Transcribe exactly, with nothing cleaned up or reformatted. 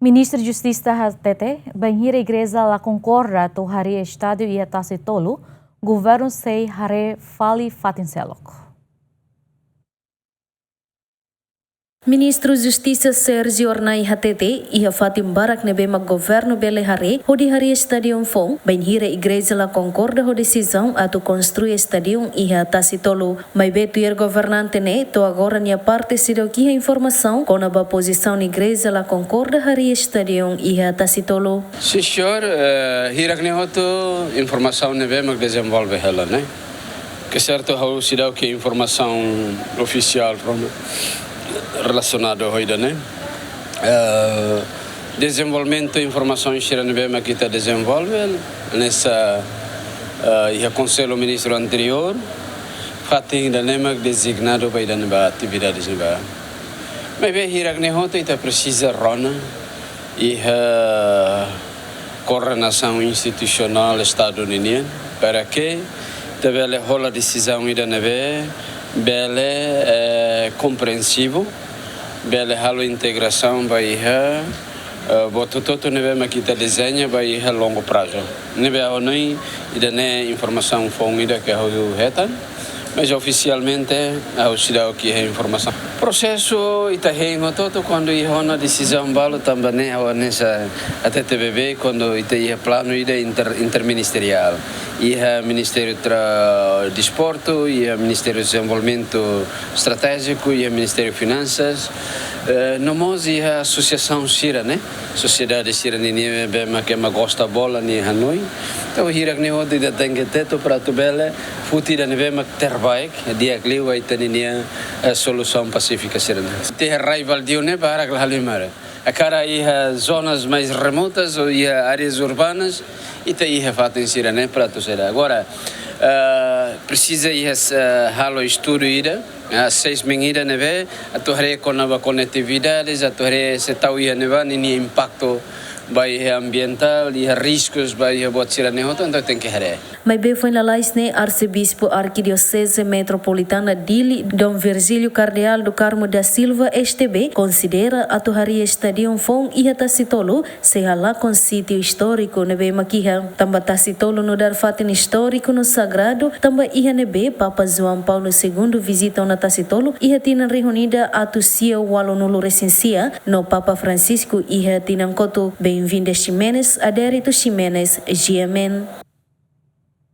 Ministru Justisa hatete, bainhira igreja la konkorda atu harii estádiu iha Tasi Tolu, governu sei haree fali fatin seluk. Ministru Justisa Sérgio Hornai hatete, iha fatin barak ne'ebé mak governu bele haree hodi harii estádiu foun, bainhira igreja la konkorda ho desizaun atu konstrui estádiu iha Tasi Tolu. Maibé tuir governante ne'e, to'o agora nia parte seidauk iha informasaun kona-ba pozisaun igreja la konkorda harii estádiu iha Tasi Tolu. Sin, señór, eh, hirak-ne'e hotu informasaun ne'ebé mak dezenvolve hela, ne'e? Ke sertu ha'u seidauk iha informasaun ofisiál rona relasionadu ho ida-ne'e. Eh, dezenvolvimentu informasaun sira ne'ebé mak ita dezenvolve, hanesan, eh, iha Konsellu Ministru anteriór, fatin ida-ne'e mak dezignadu ba ida-ne'ebá, atividades ne'ebá. Maibé hirak-ne'e hotu ita presiza rona iha koordenasaun institusionál Estadu ninian, para ke ita bele hola desizaun ida ne'ebé bele, eh, komprensivu, bele halo integrasaun ba iha, eh, buat hotu-hotu ne'ebé mak ita dezeña ba iha longu prazu. Ne'ebé ha'u hanoin ida-ne'e informasaun foun ida ke ha'u hetan, mas ofisialmente ha'u seidauk iha informasaun. Prosesu ita hein hotu-hotu kuandu iha ona desizaun balu, tanba ne'e ha'u hanesan hatete beibeik kuandu ita iha planu ida inter-, interministeriál. Iha Ministériu tra-, Desportu, iha Ministériu Dezenvolvimentu Estratéjiku, iha Ministériu Finansas, eh, no mós iha asosiasaun sira, ne'e? Sosiedade sira ninian ne'ebé mak ema gosta bola nia hanoin. Entaun, hirak-ne'e hotu ita tenke tetu para atu bele foti ida ne'ebé mak terbaik, di'ak liu ba ita-nia, eh, solusaun pasífika sira-ne'e. Ita iha rai baldiu ne'e barak la halimar. Hakarak iha zonas mais remotas ou iha áreas urbanas, ita iha fatin sira-ne'e para atu saida. Agora, eh, presiza iha, eh, halo estudu ida, eh, seis min ida ne'ebé, atu haree kona-ba konetividades, atu haree se tau iha ne'ebá ninia impaktu ba iha ambientál, iha riskus ba iha buat sira-ne'e hotu, entaun tenke haree. Maibé foin lalais ne'e, Arsebispu Arkidioseze Metropolitana Dili, Dom Virgílio Cardeal do Carmo da Silva, S T B, konsidera atu harii estádiu foun iha Tasi Tolu, sei halakon sítiu istóriku ne'ebé mak iha. Tanba Tasi Tolu nu'udar fatin istóriku no sagradu, tanba iha ne'ebé Papa João Paulo Segundo vizita ona Tasi Tolu iha tinan rihun ida atus sia ualunulu resin sia, no Papa Francisco iha tinan kotuk. Benvinda Ximenes, Adérito Ximenes, G M N.